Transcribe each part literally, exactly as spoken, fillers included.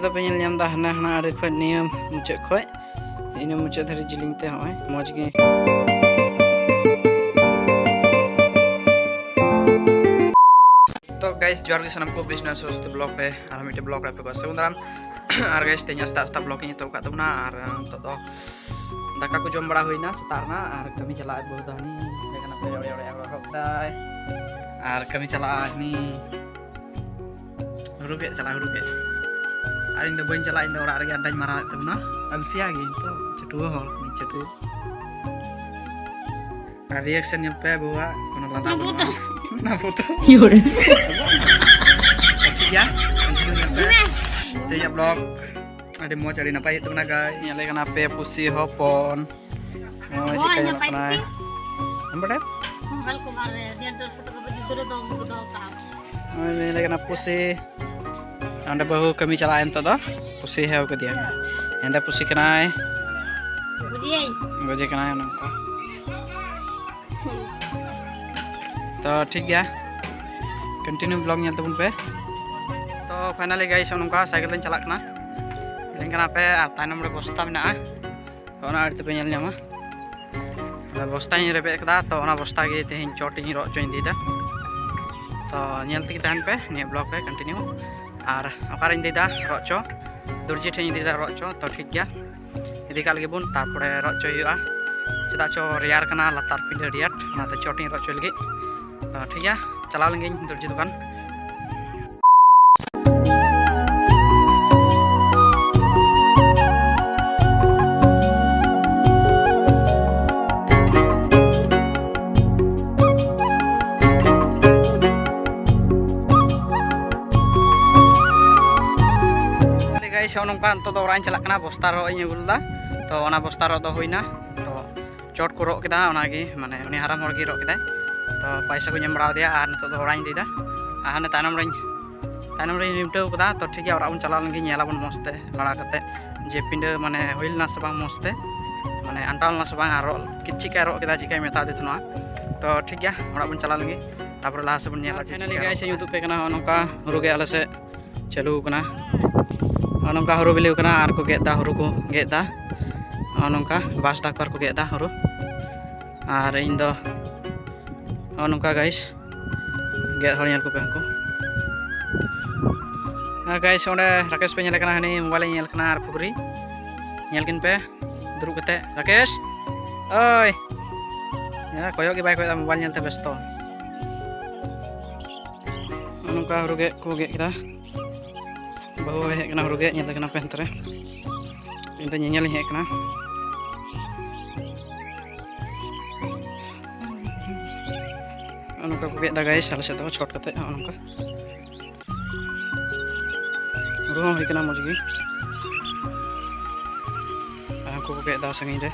ᱛᱚᱵᱮ ᱧᱮᱞ ᱧᱟᱢ ᱮᱫᱟ ᱦᱟᱱᱟ ᱦᱟᱱᱟ ᱟᱲᱮ ᱠᱷᱚᱡ ᱱᱤᱭᱟᱹ ᱢᱩᱪᱟᱹᱫ ᱠᱷᱚᱡ ᱤᱱᱟᱹ ᱢᱩᱪᱟᱹᱫ ᱫᱷᱟᱹᱨᱤᱡ ᱡᱤᱞᱤᱧ ᱛᱮ ᱦᱚᱸᱜᱼᱚᱭ ᱢᱚᱡᱽ ᱜᱮ᱾ ᱛᱚ ᱜᱟᱭᱤᱥ, ᱡᱚᱦᱟᱨ ᱜᱮ ᱥᱟᱱᱟᱢ ᱠᱚ, ᱵᱤᱥᱱᱟ ᱥᱚᱨᱚᱥᱚᱛᱤ ᱵᱞᱚᱜ ᱨᱮ ᱟᱨ ᱢᱤᱫᱴᱮᱡ ᱵᱞᱚᱜ ᱨᱮ ᱟᱯᱮ ᱠᱚ ᱥᱟᱹᱜᱩᱱ ᱫᱟᱨᱟᱢ᱾ ᱟᱨ ᱜᱟᱭᱤᱥ, ᱛᱮᱦᱮᱧ ᱥᱮᱛᱟᱜ ᱥᱮᱛᱟᱜ ᱵᱞᱚᱜ ᱤᱧ ᱮᱛᱚᱦᱚᱵ ᱟᱠᱟᱫ ᱛᱟᱵᱚᱱᱟ᱾ ᱟᱨ ᱱᱤᱛᱚᱜ ᱫᱚ ᱫᱟᱠᱟ ᱠᱚ ᱡᱚᱢ ᱵᱟᱲᱟ ᱦᱩᱭᱱᱟ ᱥᱮᱛᱟᱜ ᱨᱮᱱᱟᱜ, ᱟᱨ ᱠᱟᱹᱢᱤ ᱪᱟᱞᱟᱜ ᱵᱟᱹᱦᱩ ᱫᱚ ᱦᱟᱹᱱᱤ ᱦᱮᱡ ᱠᱟᱱᱟ ᱯᱮ ᱚᱲᱮ ᱚᱲᱮ ᱨᱚᱦᱚᱜ ᱫᱟᱭ, ᱟᱨ ᱠᱟᱹᱢᱤ ᱪᱟᱞᱟᱜᱼᱟ ᱦᱟᱹᱱᱤ ᱦᱩᱲᱩ ᱜᱮᱫ ᱪᱟᱞᱟᱜ ᱦᱩᱲᱩ ᱜᱮᱫ᱾ ᱟᱨ ᱤᱧ ᱫᱚ ᱵᱟᱹᱧ ᱪᱟᱞᱟᱜᱼᱟ, ᱤᱧ ᱫᱚ ᱚᱲᱟᱜ ᱨᱮᱜᱮ ᱟᱰᱰᱟᱧ ᱢᱟᱨᱟᱣᱮᱫ ᱛᱟᱵᱚᱱᱟ᱾ ᱟᱞᱥᱤᱭᱟ ᱜᱮ ᱤᱧ ᱛᱚ, ᱪᱷᱟᱹᱴᱩᱣᱟᱹ ᱦᱚᱲ ᱠᱟᱹᱱᱟᱹᱧ, ᱪᱷᱟᱹᱴᱩᱣᱟᱹ᱾ ᱟᱨ ᱨᱤᱭᱮᱠᱥᱚᱱ ᱧᱮᱞ ᱯᱮ ᱵᱟᱹᱦᱩᱣᱟᱜ, ᱠᱳᱱᱳ ᱞᱟᱸᱫᱟ ᱵᱟᱹᱱᱩᱜᱼᱟ᱾ ᱚᱱᱟ ᱯᱷᱳᱴᱳ᱾ ᱴᱷᱤᱠ ᱜᱮᱭᱟ, continue ᱧᱮᱞ ᱯᱮ᱾ ᱛᱮᱦᱮᱧᱟᱜ ᱵᱞᱚᱜ ᱟᱹᱰᱤ ᱢᱚᱡᱽ, ᱟᱹᱰᱤ ᱱᱟᱯᱟᱭ ᱦᱩᱭᱩᱜ ᱛᱟᱵᱚᱱᱟ ᱜᱟᱭ᱾ ᱧᱮᱞᱮ ᱠᱟᱱᱟ ᱯᱮ ᱯᱩᱥᱤ ᱦᱚᱯᱚᱱ᱾ ᱱᱚᱜᱼᱚᱭ ᱪᱮᱫ ᱞᱮᱠᱟ ᱧᱮᱞᱚᱜ ᱠᱟᱱᱟᱭ᱾ ᱟᱢ ᱵᱟᱰᱟᱭ? ᱢᱳᱵᱟᱭᱤᱞ ᱠᱚ ᱵᱟᱨ ᱨᱮ ᱰᱮᱲ ᱰᱮᱲᱥᱚ ᱴᱟᱠᱟ ᱵᱟᱡᱮ ᱫᱷᱚᱨᱮ ᱫᱚ ᱩᱱᱠᱩ ᱫᱚ ᱛᱟᱢ᱾ ᱱᱚᱜᱼᱚᱭ ᱧᱮᱞᱮ ᱠᱟᱱᱟ ᱯᱩᱥᱤ᱾ ᱚᱸᱰᱮ ᱵᱟᱹᱦᱩ ᱠᱟᱹᱢᱤ ᱪᱟᱞᱟᱜᱼᱟ ᱱᱤᱛᱚᱜ ᱫᱚ᱾ ᱯᱩᱥᱤ ᱦᱮᱣ ᱠᱟᱫᱮᱭᱟ᱾ ᱦᱮᱸᱫᱮ ᱯᱩᱥᱤ ᱠᱟᱱᱟᱭ᱾ ᱵᱩᱡᱷᱟᱹᱭᱟᱹᱧ᱾ ᱜᱚᱡᱮ ᱠᱟᱱᱟᱭ ᱚᱱᱮ ᱚᱱᱠᱟ᱾ ᱛᱚ ᱴᱷᱤᱠ ᱜᱮᱭᱟ, continue ᱵᱞᱚᱜ ᱧᱮᱞ ᱛᱟᱵᱚᱱ ᱯᱮ᱾ ᱛᱚ finally ᱜᱟᱭᱤᱥ, ᱱᱚᱝᱠᱟ ᱥᱟᱭᱠᱮᱞ ᱛᱮᱧ ᱪᱟᱞᱟᱜ ᱠᱟᱱᱟ᱾ ᱧᱮᱞ ᱠᱟᱱᱟ ᱯᱮ, ᱟᱨ ᱛᱟᱭᱱᱚᱢ ᱨᱮ ᱵᱚᱥᱛᱟ ᱢᱮᱱᱟᱜᱼᱟ᱾ ᱛᱚ ᱚᱱᱟ ᱟᱲᱮ ᱛᱮᱯᱮ ᱧᱮᱞ ᱧᱟᱢᱟ᱾ ᱟᱫᱚ ᱵᱚᱥᱛᱟᱧ ᱨᱮᱵᱮᱫ ᱠᱟᱫᱟ, ᱛᱚ ᱚᱱᱟ ᱵᱚᱥᱛᱟ ᱜᱮ ᱛᱮᱦᱮᱧ ᱪᱚᱴ ᱤᱧ ᱨᱚᱜ ᱦᱚᱪᱚᱧ ᱤᱫᱤᱭᱮᱫᱟ᱾ ᱛᱚ ᱧᱮᱞ ᱛᱮᱜᱮ ᱛᱟᱦᱮᱱ ᱯᱮ ᱱᱤᱭᱟᱹ ᱵᱞᱚᱜ ᱨᱮ continue᱾ ᱟᱨ ᱚᱠᱟᱨᱮᱧ ᱤᱫᱤᱭᱮᱫᱟ ᱨᱚᱜ ᱦᱚᱪᱚ, ᱫᱚᱨᱡᱤ ᱴᱷᱮᱱ ᱤᱧ ᱤᱫᱤᱭᱮᱫᱟ ᱨᱚᱜ ᱦᱚᱪᱚ᱾ ᱛᱚ ᱴᱷᱤᱠ ᱜᱮᱭᱟ, ᱤᱫᱤ ᱠᱟᱜ ᱞᱟᱹᱜᱤᱫ ᱵᱚᱱ, ᱛᱟᱨᱯᱚᱨᱮ ᱨᱚᱜ ᱦᱚᱪᱚᱭ ᱦᱩᱭᱩᱜᱼᱟ᱾ ᱪᱮᱫᱟᱜ ᱪᱚ ᱨᱮᱭᱟᱲ ᱠᱟᱱᱟ, ᱞᱟᱛᱟᱨ ᱯᱤᱸᱰᱟᱹ ᱟᱹᱰᱤ ᱟᱸᱴ, ᱚᱱᱟᱛᱮ ᱪᱚᱴ ᱤᱧ ᱨᱚᱜ ᱦᱚᱪᱚᱭ ᱞᱟᱹᱜᱤᱫ᱾ ᱛᱚ ᱴᱷᱤᱠ ᱜᱮᱭᱟ, ᱪᱟᱞᱟᱣ ᱞᱮᱱ ᱜᱤᱧ ᱫᱚᱨᱡᱤ ᱫᱚᱠᱟᱱ᱾ Guys, ᱱᱚᱜᱼᱚ ᱱᱚᱝᱠᱟ ᱱᱤᱛᱚᱜ ᱫᱚ ᱚᱲᱟᱜ ᱤᱧ ᱪᱟᱞᱟᱜ ᱠᱟᱱᱟ᱾ ᱵᱚᱥᱛᱟ ᱨᱚᱜ ᱤᱧ ᱟᱹᱜᱩ ᱞᱮᱫᱟ, ᱛᱚ ᱚᱱᱟ ᱵᱚᱥᱛᱟ ᱨᱚᱜ ᱫᱚ ᱦᱩᱭᱱᱟ᱾ ᱛᱚ ᱪᱚᱴ ᱠᱚ ᱨᱚᱜ ᱠᱮᱫᱟ, ᱚᱱᱟᱜᱮ ᱢᱟᱱᱮ ᱩᱱᱤ ᱦᱟᱲᱟᱢ ᱦᱚᱲ ᱜᱮ ᱨᱚᱜ ᱠᱮᱫᱟᱭ᱾ ᱛᱚ ᱯᱚᱭᱥᱟ ᱠᱚᱧ ᱮᱢ ᱵᱟᱲᱟ ᱟᱫᱮᱭᱟ ᱟᱨ ᱱᱤᱛᱚᱜ ᱫᱚ ᱚᱲᱟᱜ ᱤᱧ ᱤᱫᱤᱭᱮᱫᱟ᱾ ᱟᱨ ᱦᱟᱱᱮ ᱛᱟᱭᱱᱚᱢ ᱨᱮᱧ, ᱛᱟᱭᱱᱚᱢ ᱨᱮᱧ ᱞᱤᱢᱴᱟᱹᱣ ᱠᱟᱫᱟ᱾ ᱛᱚ ᱴᱷᱤᱠ ᱜᱮᱭᱟ, ᱚᱲᱟᱜ ᱵᱚᱱ ᱪᱟᱞᱟᱣ ᱞᱮᱱ ᱜᱮ, ᱧᱮᱞ ᱟᱵᱚᱱ ᱢᱚᱡᱽ ᱛᱮ ᱞᱟᱲᱟ ᱠᱟᱛᱮ ᱡᱮ ᱯᱤᱸᱰᱟᱹ ᱢᱟᱱᱮ ᱦᱩᱭ ᱞᱮᱱᱟ ᱥᱮ ᱵᱟᱝ ᱢᱚᱡᱽ ᱛᱮ, ᱢᱟᱱᱮ ᱟᱱᱴᱟᱣ ᱞᱮᱱᱟ ᱥᱮ ᱵᱟᱝ, ᱟᱨ ᱨᱚᱜ ᱪᱮᱫ ᱪᱤᱠᱟᱭ ᱨᱚᱜ ᱠᱮᱫᱟ, ᱪᱤᱠᱟᱭ ᱢᱮᱛᱟ ᱫᱮ ᱛᱟᱦᱮᱱᱟ᱾ ᱛᱚ ᱴᱷᱤᱠ ᱜᱮᱭᱟ, ᱚᱲᱟᱜ ᱵᱚᱱ ᱪᱟᱞᱟᱣ ᱞᱮᱱ ᱜᱮ, ᱛᱟᱨᱯᱚᱨᱮ ᱞᱟᱦᱟ ᱥᱮᱫ ᱵᱚᱱ ᱧᱮᱞᱟ ᱪᱮᱫ finally ᱪᱤᱠᱟ guys, ᱤᱧ ᱩᱫᱩᱜ ᱯᱮ ᱠᱟᱱᱟ, ᱱᱚᱜᱼᱚ ᱱᱚᱝᱠᱟ ᱦᱩᱲᱩ ᱜᱮ ᱟᱞᱮ ᱥᱮᱫ ᱪᱟᱹᱞᱩ ᱠᱟᱱᱟ᱾ ᱱᱚᱜᱼᱚ ᱱᱚᱝᱠᱟ ᱦᱩᱲᱩ ᱵᱤᱞᱤ ᱠᱟᱱᱟ ᱟᱨ ᱠᱚ ᱜᱮᱫ ᱮᱫᱟ, ᱦᱩᱲᱩ ᱠᱚ ᱜᱮᱫ ᱮᱫᱟ᱾ ᱱᱚᱜᱼᱚ ᱱᱚᱝᱠᱟ ᱵᱟᱥ ᱫᱟᱠᱚ ᱟᱨ ᱠᱚ ᱜᱮᱫ ᱮᱫᱟ ᱦᱩᱲᱩ᱾ ᱟᱨ ᱤᱧ ᱫᱚ ᱱᱚᱜᱼᱚ ᱱᱚᱝᱠᱟ ᱜᱟᱭᱤᱥ ᱜᱮᱫ ᱦᱚᱲ ᱧᱮᱞ ᱠᱚᱯᱮ ᱩᱱᱠᱩ᱾ ᱟᱨ ᱜᱟᱭᱤᱥ, ᱚᱸᱰᱮ ᱨᱟᱠᱮᱥ ᱯᱮ ᱧᱮᱞᱮ ᱠᱟᱱᱟ, ᱦᱟᱹᱱᱤ ᱢᱳᱵᱟᱭᱤᱞ ᱧᱮᱞ ᱠᱟᱱᱟ ᱟᱨ ᱯᱷᱩᱠᱨᱤ ᱧᱮᱞ ᱠᱤᱱ ᱯᱮ ᱫᱩᱲᱩᱵ ᱠᱟᱛᱮ᱾ ᱨᱟᱠᱮᱥ, ᱳᱭ, ᱧᱮᱞ, ᱠᱚᱭᱚᱜ ᱜᱮ ᱵᱟᱭ ᱠᱚᱭᱚᱜ ᱮᱫᱟ, ᱢᱳᱵᱟᱭᱤᱞ ᱧᱮᱞᱛᱮ ᱵᱮᱥᱛᱚ᱾ ᱱᱚᱜᱼᱚ ᱱᱚᱝᱠᱟ ᱦᱩᱲᱩ ᱜᱮᱫ ᱠᱚ ᱜᱮᱫ ᱠᱮᱫᱟ᱾ ᱵᱟᱹᱦᱩ ᱦᱚᱸᱭ ᱦᱮᱡ ᱠᱟᱱᱟ ᱦᱩᱲᱩ ᱜᱮᱫ, ᱧᱮᱞ ᱠᱟᱱᱟ ᱯᱮ ᱦᱟᱱᱛᱮ ᱨᱮ᱾ ᱤᱧ ᱫᱚ ᱧᱮᱧᱮᱞ ᱤᱧ ᱦᱮᱡ ᱠᱟᱱᱟ᱾ ᱱᱚᱜᱼᱚ ᱱᱚᱝᱠᱟ ᱠᱚ ᱜᱮᱫ ᱮᱫᱟ ᱜᱟᱭᱤᱥ, ᱟᱞᱮ ᱥᱮᱫ ᱫᱚ ᱪᱷᱚᱴ ᱠᱟᱛᱮ ᱱᱚᱜᱼᱚ ᱱᱚᱝᱠᱟ᱾ ᱦᱩᱲᱩ ᱦᱚᱸ ᱦᱩᱭ ᱠᱟᱱᱟ ᱢᱚᱡᱽ ᱜᱮ᱾ ᱟᱨ ᱩᱱᱠᱩ ᱠᱚ ᱜᱮᱫ ᱮᱫᱟ ᱥᱟᱺᱜᱤᱧ ᱨᱮ᱾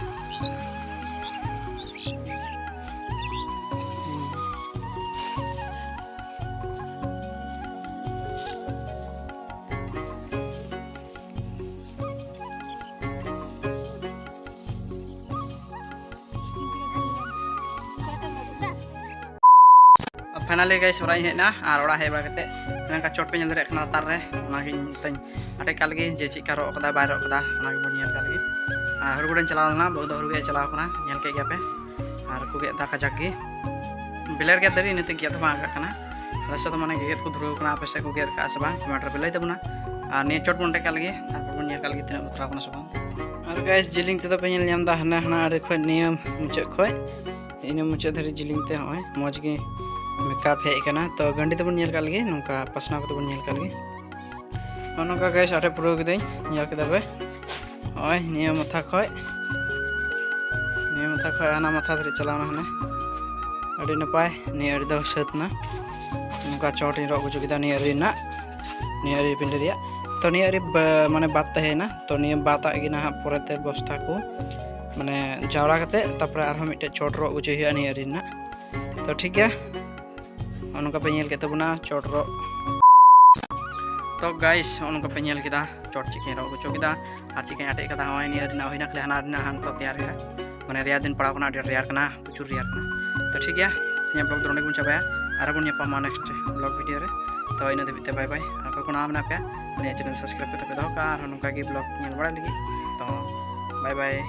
Finally guys, ᱚᱲᱟᱜ ᱤᱧ ᱦᱮᱡ ᱮᱱᱟ᱾ ᱟᱨ ᱚᱲᱟᱜ ᱦᱮᱡ ᱵᱟᱲᱟ ᱠᱟᱛᱮ ᱚᱱᱠᱟ ᱪᱚᱴ ᱯᱮ ᱧᱮᱞ ᱫᱟᱲᱮᱭᱟᱜ ᱠᱟᱱᱟ ᱞᱟᱛᱟᱨ ᱨᱮ, ᱚᱱᱟᱜᱤᱧ ᱢᱮᱛᱟᱧ ᱟᱴᱮᱫ ᱠᱟᱜ ᱞᱟᱹᱜᱤᱫ ᱡᱮ ᱪᱮᱫ ᱞᱮᱠᱟ ᱨᱚᱜ ᱠᱟᱫᱟ ᱵᱟᱭ ᱨᱚᱜ ᱠᱟᱫᱟ, ᱚᱱᱟ ᱜᱮᱵᱚᱱ ᱧᱮᱞ ᱠᱟᱜ ᱞᱟᱹᱜᱤᱫ᱾ ᱟᱨ ᱦᱩᱲᱩ ᱜᱚᱰᱟᱧ ᱪᱟᱞᱟᱣ ᱞᱮᱱᱟ, ᱵᱟᱹᱦᱩ ᱫᱚ ᱦᱩᱲᱩ ᱜᱮᱫ ᱮ ᱪᱟᱞᱟᱣ ᱠᱟᱱᱟ, ᱧᱮᱞ ᱠᱮᱫ ᱜᱮᱭᱟ ᱯᱮ᱾ ᱟᱨ ᱠᱚ ᱜᱮᱫ ᱮᱫᱟ ᱠᱟᱡᱟᱠ ᱜᱮ, ᱵᱮᱞᱮᱨ ᱜᱮᱫ ᱫᱟᱨᱮ, ᱤᱱᱟᱹᱛᱮ ᱜᱮᱫ ᱦᱚᱸ ᱵᱟᱝ ᱟᱸᱠᱟᱜ ᱠᱟᱱᱟ᱾ ᱟᱞᱮ ᱥᱮᱫ ᱫᱚ ᱢᱟᱱᱮ ᱜᱮᱫ ᱠᱚ ᱫᱷᱩᱨᱟᱹᱣ ᱠᱟᱱᱟ, ᱟᱯᱮ ᱥᱮᱫ ᱠᱚ ᱜᱮᱫ ᱠᱟᱜᱼᱟ ᱥᱮ ᱵᱟᱝ, comment ᱨᱮᱯᱮ ᱞᱟᱹᱭ ᱛᱟᱵᱚᱱᱟ᱾ ᱟᱨ ᱱᱤᱭᱟᱹ ᱪᱚᱴ ᱵᱚᱱ ᱟᱴᱮᱫ ᱠᱟᱜ ᱞᱮᱜᱮ, ᱛᱟᱨᱯᱚᱨ ᱵᱚᱱ ᱧᱮᱞ ᱠᱟᱜ ᱞᱮᱜᱮ ᱛᱤᱱᱟᱹᱜ ᱵᱟᱛᱨᱟᱣ ᱠᱟᱱᱟ ᱥᱮ ᱵᱟᱝ᱾ ᱟᱨ guys, ᱡᱤᱞᱤᱧ ᱛᱮᱫᱚ ᱯᱮ ᱧᱮᱞ ᱧᱟᱢ ᱮᱫᱟ, ᱦᱟᱱᱟ ᱦᱟᱱᱟ ᱟᱲᱮ ᱠᱷᱚᱡ ᱱᱤᱭᱟᱹ ᱢᱩᱪᱟᱹᱫ ᱠᱷᱚᱡ ᱤᱱᱟᱹ ᱢᱩᱪᱟᱹᱫ ᱫᱷᱟᱹᱨᱤᱡ ᱡᱤᱞᱤᱧ ᱛᱮ ᱦᱚᱸᱜᱼᱚᱭ ᱢᱚᱡᱽ ᱜᱮ makeup ᱦᱮᱡ ᱟᱠᱟᱱᱟ᱾ ᱛᱚ ᱜᱟᱹᱰᱤ ᱛᱮᱵᱚᱱ ᱧᱮᱞ ᱠᱟᱜ ᱞᱮᱜᱮ, ᱱᱚᱝᱠᱟ ᱯᱟᱥᱱᱟᱣ ᱠᱟᱛᱮ ᱵᱚᱱ ᱧᱮᱞ ᱠᱟᱜ ᱞᱮᱜᱮ᱾ ᱱᱚᱜᱼᱚ ᱱᱚᱝᱠᱟ guys, ᱟᱴᱮᱫ ᱯᱩᱨᱟᱹᱣ ᱠᱤᱫᱟᱹᱧ, ᱧᱮᱞ ᱠᱮᱫᱟ ᱯᱮ᱾ ᱱᱚᱜᱼᱚᱭ ᱱᱤᱭᱟᱹ ᱢᱟᱛᱷᱟ ᱠᱷᱚᱡ, ᱱᱤᱭᱟᱹ ᱢᱟᱛᱷᱟ ᱠᱷᱚᱡ ᱦᱟᱱᱟ ᱢᱟᱛᱷᱟ ᱫᱷᱟᱹᱨᱤᱡ ᱪᱟᱞᱟᱣ ᱮᱱᱟ ᱦᱟᱱᱮ᱾ ᱟᱹᱰᱤ ᱱᱟᱯᱟᱭ, ᱱᱤᱭᱟᱹ ᱟᱹᱨᱤ ᱫᱚ ᱥᱟᱹᱛ ᱮᱱᱟ᱾ ᱱᱚᱝᱠᱟ ᱪᱚᱴ ᱤᱧ ᱨᱚᱜ ᱦᱚᱪᱚ ᱠᱮᱫᱟ ᱱᱤᱭᱟᱹ ᱟᱹᱨᱤ ᱨᱮᱱᱟᱜ, ᱱᱤᱭᱟᱹ ᱟᱹᱨᱤ ᱯᱤᱸᱰᱟᱹ ᱨᱮᱭᱟᱜ᱾ ᱛᱚ ᱱᱤᱭᱟᱹ ᱟᱹᱨᱤ ᱵᱟ-, ᱢᱟᱱᱮ ᱵᱟᱫ ᱛᱟᱦᱮᱸᱭᱮᱱᱟ᱾ ᱛᱚ ᱱᱤᱭᱟᱹ ᱵᱟᱫᱟᱜ ᱜᱮ ᱱᱟᱦᱟᱜ ᱯᱚᱨᱮᱛᱮ ᱵᱚᱥᱛᱟ ᱠᱚ ᱢᱟᱱᱮ ᱡᱟᱣᱨᱟ ᱠᱟᱛᱮ, ᱛᱟᱨᱯᱚᱨᱮ ᱟᱨᱦᱚᱸ ᱢᱤᱫᱴᱮᱡ ᱪᱚᱴ ᱨᱚᱜ ᱦᱚᱪᱚᱭ ᱦᱩᱭᱩᱜᱼᱟ ᱱᱤᱭᱟᱹ ᱟᱹᱨᱤ ᱨᱮᱱᱟᱜ᱾ ᱛᱚ ᱴᱷᱤᱠ ᱜᱮᱭᱟ, ᱱᱚᱜᱼᱚ ᱱᱚᱝᱠᱟ ᱯᱮ ᱧᱮᱞ ᱠᱮᱫ ᱛᱟᱵᱚᱱᱟ ᱪᱚᱴ ᱨᱚᱜ᱾ ᱛᱚ guys, ᱱᱚᱜᱼᱚ ᱱᱚᱝᱠᱟ ᱯᱮ ᱧᱮᱞ ᱠᱮᱫᱟ ᱪᱚᱴ ᱪᱮᱫ ᱞᱮᱠᱟᱧ ᱨᱚᱜ ᱦᱚᱪᱚ ᱠᱮᱫᱟ ᱟᱨ ᱪᱮᱫ ᱞᱮᱠᱟᱧ ᱟᱴᱮᱫ ᱠᱟᱫᱟ᱾ ᱱᱚᱜᱼᱚᱭ ᱱᱤᱭᱟᱹ ᱟᱹᱨᱤ ᱨᱮᱱᱟᱜ ᱦᱩᱭᱱᱟ, ᱠᱷᱟᱹᱞᱤ ᱦᱟᱱᱟ ᱟᱹᱨᱤ ᱨᱮᱱᱟᱜ ᱦᱟᱱᱛᱮ ᱛᱮᱭᱟᱨ ᱦᱩᱭᱩᱜᱼᱟ, ᱢᱟᱱᱮ ᱨᱮᱭᱟᱲ ᱫᱤᱱ ᱯᱟᱲᱟᱣ ᱠᱟᱱᱟ, ᱟᱹᱰᱤ ᱟᱸᱴ ᱨᱮᱭᱟᱲ ᱠᱟᱱᱟ, ᱯᱨᱚᱪᱩᱨ ᱨᱮᱭᱟᱲ ᱠᱟᱱᱟ᱾ ᱛᱚ ᱴᱷᱤᱠ ᱜᱮᱭᱟ, ᱛᱮᱦᱮᱧᱟᱜ vlog ᱫᱚ ᱱᱚᱸᱰᱮ ᱜᱮᱵᱚᱱ ᱪᱟᱵᱟᱭᱟ, ᱟᱨᱦᱚᱸ ᱵᱚᱱ ᱧᱟᱯᱟᱢᱟ next vlog video ᱨᱮ᱾ ᱛᱚ ᱤᱱᱟᱹ ᱫᱷᱟᱹᱵᱤᱡ ᱛᱮ bye bye᱾ ᱟᱨ ᱚᱠᱚᱭ ᱠᱚ ᱱᱟᱣᱟ ᱢᱮᱱᱟᱜ ᱯᱮᱭᱟ, ᱟᱹᱞᱤᱧᱟᱜ channel subscribe ᱠᱟᱛᱮ ᱯᱮ ᱫᱚᱦᱚ ᱠᱟᱜᱼᱟ, ᱟᱨᱦᱚᱸ ᱱᱚᱝᱠᱟ ᱜᱮ vlog ᱧᱮᱞ ᱵᱟᱲᱟᱭ ᱞᱟᱹᱜᱤᱫ᱾ ᱛᱚ bye bye᱾